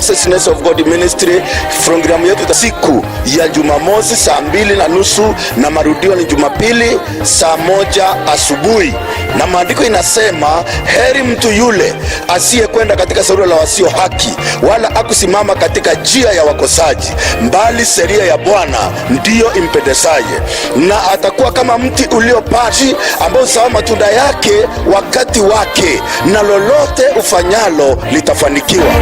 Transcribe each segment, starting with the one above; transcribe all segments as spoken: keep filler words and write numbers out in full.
Consciousness of God Ministry, programu yetu ita-, siku ya Jumamosi saa mbili na nusu na marudio ni Jumapili saa moja asubuhi. Na maandiko inasema, "Heri mtu yule asiyekwenda katika shauri la wasio haki, wala akusimama katika njia ya wakosaji, bali sheria ya Bwana ndiyo impendezaye, na atakuwa kama mti uliopandwa, ambao huzaa matunda yake wakati wake, na lolote ufanyalo litafanikiwa."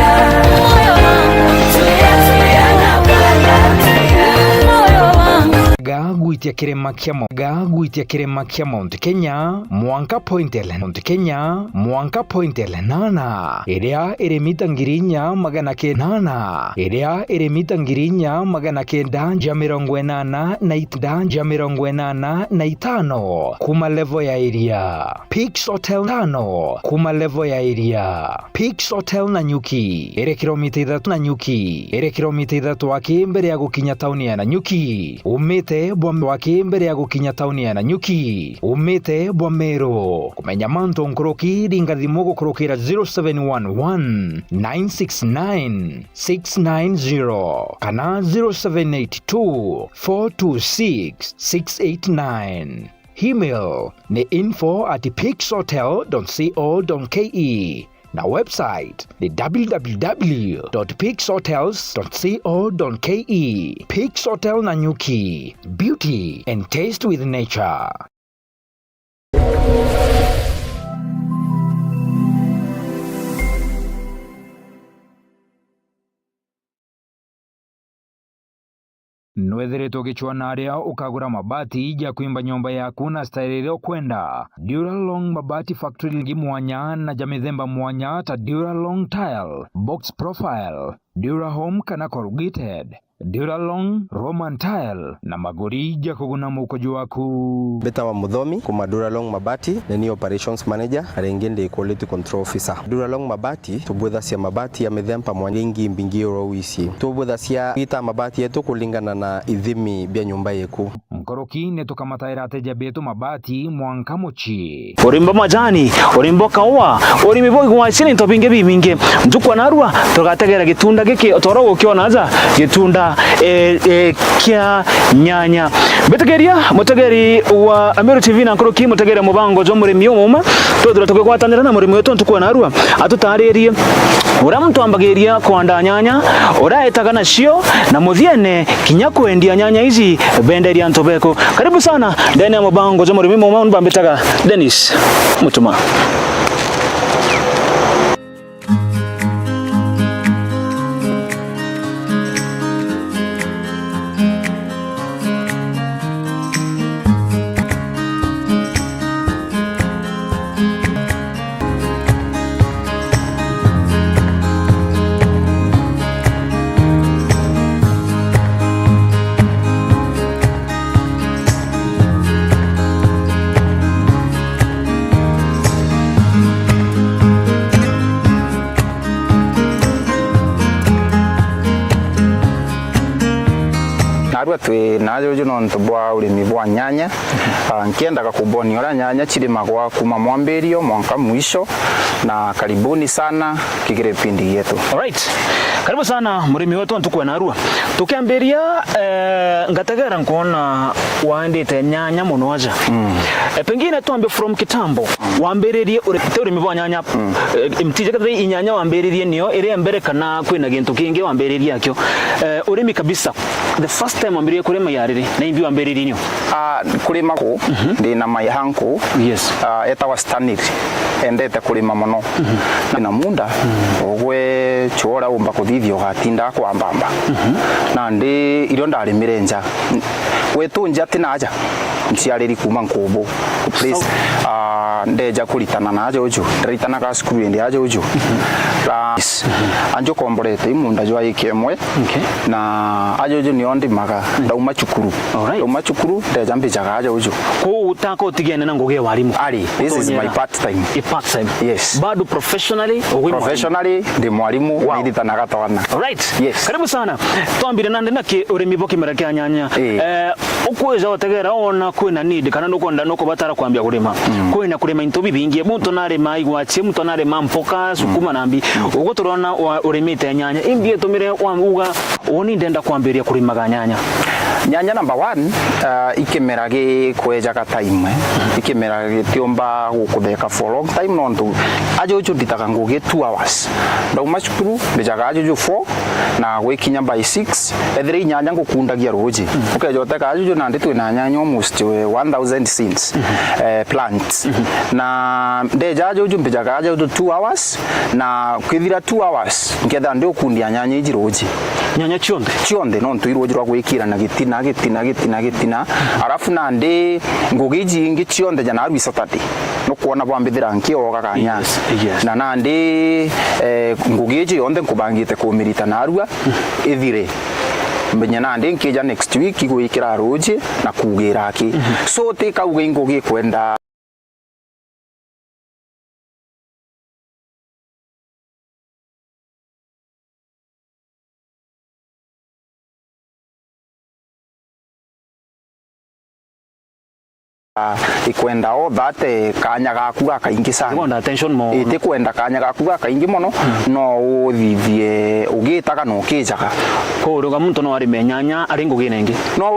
Gagwitia kirima kia Mo-, gagwitia kirima kia Mount Kenya, mwanka point ele-, Mount Kenya, mwanka point ele nana, iria iri mita ngiri inya magana kenda nana, iria iri mita ngiri inya magana kenda ja mirongo inana na it-, ja mirongo inana na itano, kuma level ya iria. Peaks Hotel tano, kuma level ya iria. Peaks Hotel Nanyuki, iri kilomita ithatu Nanyuki, iri kilomita ithatu aki mbere ya gukinya tauni ya Nanyuki. Umite bwa waki mbere ya gukinya tauni ya Nanyuki. Umite bwa Meru. Kumenya mantu nkuruki, ringa thimu gukurukira zero seven one one, nine six nine, six nine zero kana zero seven eight two, four two six, six eight nine. Email ni info at peaks hotel dot co dot ke. Na website ni w w w dot peaks hotels dot co dot ke. Peaks Hotel Nanyuki, beauty and taste with nature. Nwethiritwe ugicwaa na aria ukagura mabati ja kwimba nyomba yaku na style iria ukwenda? Duralong Mabati Factory, rangi mwanya na ja mithemba mwanya ta Duralong Tile, Box Profile, Durahome kana Corrugated, Duralong Roman Tile na maguri ja kuguna mukojo waku. Mbitawa Muthomi, kuma Duralong Mabati, ni ni Operations Manager, na ringi ndi Quality Control Officer. Duralong Mabati, tubwithacia mabati ya mithemba mwanya, ingi mbingi oro wisi. Tubwithacia gwita mabati yetu kulingana na ithimi bia nyumba yeku. Nkuruki ni tukamataira ateja betu mabati mwanka mucii. Urimi bwa majani, urimi bwa kaua, urimi bwa igwacini, into bingi bibingi. Ntuku ya narua, tugategera gitunda giki, o ta uria ugukiona aja, gitunda, eh, eh, kia nyanya. Mbitikiria mutegeri wa Amiru T V na nkuruki mutegeri wa mubango jwa murimi umuma, twithirwe tugigwatanira na murimi wetu ntuku ya narua, atutaririe uria muntu ambagiria kwanda nyanya, uria etaga nacio, na muthiene kinya kwendia nyanya iji benderia antu beku. Karibu sana ndene ya mubango jwa murimi muma, mbambitaga Dennis Mutuma. Narua twi na juju nontu bwa urimi bwa nyanya. Ah, nkiendaga kubonia uria nyanya cirimagwa kuma mwambirio mwanka mwisho, na karibuni sana kigire vipindi gietu. Alright. Karibu sana murimi wetu ntuku ya narua. Tukiambiria, eh, ngategera nkwona waendete nyanya muno aja. Mm. Eh, pengine twambe from kitambo, wambiririe uri-, te urimi bwa nyanya, eh, mtije kethira i nyanya wambiririe nio iri ya mbere kana kwina gintu kingi wambiririe akio? Eh, urimi kabisa, the first time wambiririe kurima yari ri, na imbi wambiririe nio? Ah, kurima ku, mhm, ndi na my uncle, yes, ah, etagwa Stanley. Endete kurima muno. Mhm. Na munda, mm, ugwe chora umba kuthithia ugatinda kwambamba. Mhm. Nandi irio ndarimire nja. Gwetu nja ti naja. Nciariri kuma Nkubu. Please, so, ah, ndeja kuritana na aja uju. Ndaritanaga cukuru indi aja uju. Mhm. Ra-, mhm, anju komborete i munda jwa ika imwe. Okay. Na aja uju nio ndimaga. Mm. Ndauma cukuru. Alright. Ndauma cukuru, ndeja mbijaga aja uju. Kwou utaka utigene na ngugi ya warimu? Ari, this is my part time. I part time. Yes. Bado professionally, ugwe mwarimu? Professionally, ndi mwarimu, wow, naithitanaga twana. Alright. Yes. Karibu sana. Twambire nandi na ki urimi bwa kimera kia nyanya. Eh. Eh, ukwija utegera wona ku- kwina need kana nukwenda, nukubatara kwambia kurima. Mm. Kwina kurima into bibingi. Muntu narima igwachi, muntu narima mpoka, sukuma na mbi. Ugu turona wa-, urimite nyanya. Imbi itumire wa-, uga, "Uuni ndenda kwambiria kurimaga nyanya." Nyanya number one, uh, ikimera gikwejaga time, eh. Ikimera gitiumba gukutheka for a long time, nontu ajuju nditaga ngugi two hours. Ndauma cukuru, mbijaga ajuju four, na gwikinya by six, ethira i nyanya ngukundagia ruuji. Mm. Ukeja uteka ajuju, nandi twina nyanya almost, eh, one thousand seeds, eh, plants. Na ndeja ajuju, mbijaga ajuju two hours, na kithira two hours, nkethira ndi ukundia nyanya iji ruuji. Nyanya cionthe? Cionthe, nontu i ruuji rwa gwikira na gitina, gitina, gitina, gitina. Arafu nandi ngugi iji ingi cionthe ja narua i Saturday. Nukwona bwambithira nkioga kanya. Yes, yes. Na nandi, eh, ngugi iji yonthe nkubangite kumirita narua ithire. Menya nandi nkija next week igwikira ruuji na kugira aki. Mhm. So, ti kauga i ngugi ikwenda Ah, ikwenda o that, eh, kanya gaku gakaingi sana. Ikwenda attention mono. Itikwenda kanya gaku gakaingi mono, mm, no uthithie ugitaga na ukijaga. Kwoguo uga muntu no arime nyanya ari ngugine ingi? No